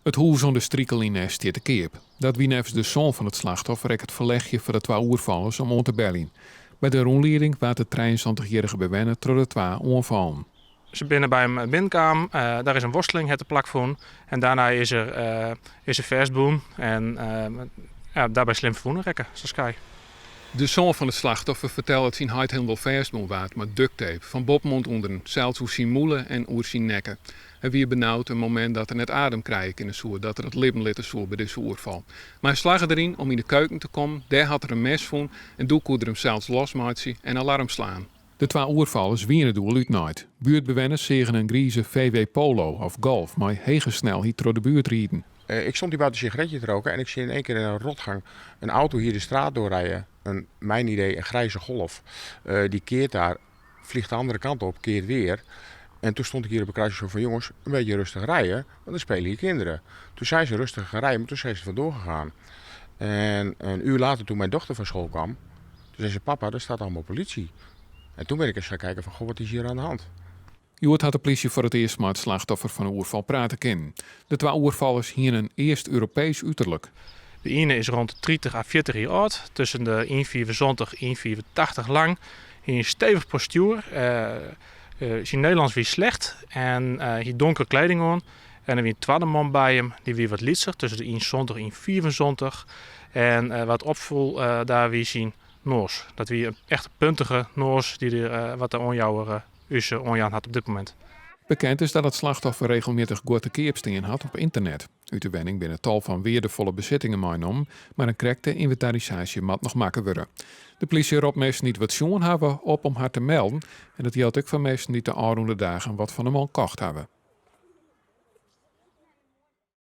It hûs oan de Strikel yn Nes stiet te keap. Dat wie neffens de soan fan it slachtoffer ek it ferlechje foar de twa oerfallers om oan te beljen. By de rûnlieding waard de 73-jierrige bewenner troch de twa oanfallen. Se binne by him binnenkaam, daar is in worsteling hat der plakfûn en dêrnei is er is er fêstbûn en ja, dêrby slim ferwûne rekke, sa skei. De soan fan it slachtoffer fertelt dat syn heit hielendal fêstbûn waard mei ducttape, fan boppen oant ûnderen, sels oer syn mûle en oer syn nekke. Hy wie benaud in momint dat er net adem krije kinne soe, dat er it libben litte soe by dizze oerfal. Mar hy slagge deryn om yn de keuken te kommen, dêr hat er in mes fûn en doe koe er himsels losmeitsje en alarm slaan. De twa oerfallers wiene doe al útnaaid. Buertbewenners seagen in grize VW Polo of Golf mei hege snelheid troch de buert riden. Ik stond hier buiten een sigaretje te roken en ik zie in één keer in een rotgang een auto hier de straat doorrijden. Een, mijn idee, een grijze Golf. Die keert daar, vliegt de andere kant op, keert weer. En toen stond ik hier op een kruisje zo van jongens, een beetje rustig rijden, want er spelen hier kinderen. Toen zijn ze rustig gaan rijden, maar toen zijn ze vandoor gegaan. En een uur later toen mijn dochter van school kwam, toen zei ze papa, er staat allemaal politie. En toen ben ik eens gaan kijken van goh, wat is hier aan de hand? Hjoed hat de plysje foar it earst mei it slachtoffer fan 'e oerfal prate kinnen. De twa oerfallers hiene in East-Europeesk uterlik. De iene is rond de 30 à 40 jier âld, tusken de 1,75 1,85 lang. Hie in stevich postuer, syn Nederlânsk wie slecht en hie donkere kleding oan. En der wie in twadde man by him, dy wie wat lytser, tusken de 1,70 1,75. En wat opfoel daar wie syn noas. Dat wie in echt puntige noas dy't er, wat de oanjouwer ús oanjaan hat op dit momint. Bekend is dat it slachtoffer regelmjittich guod te keap stean hat op ynternet. Ut de wenning binne tal fan weardefolle besittingen meinommen, mar in krekte ynventarisaasje moat noch makke wurde. De plysje ropt minsken dy't wat sjoen hawwe op om har te melden en dat jildt ek foar minsken dy't de ôfrûne dagen wat fan de man kocht hawwe.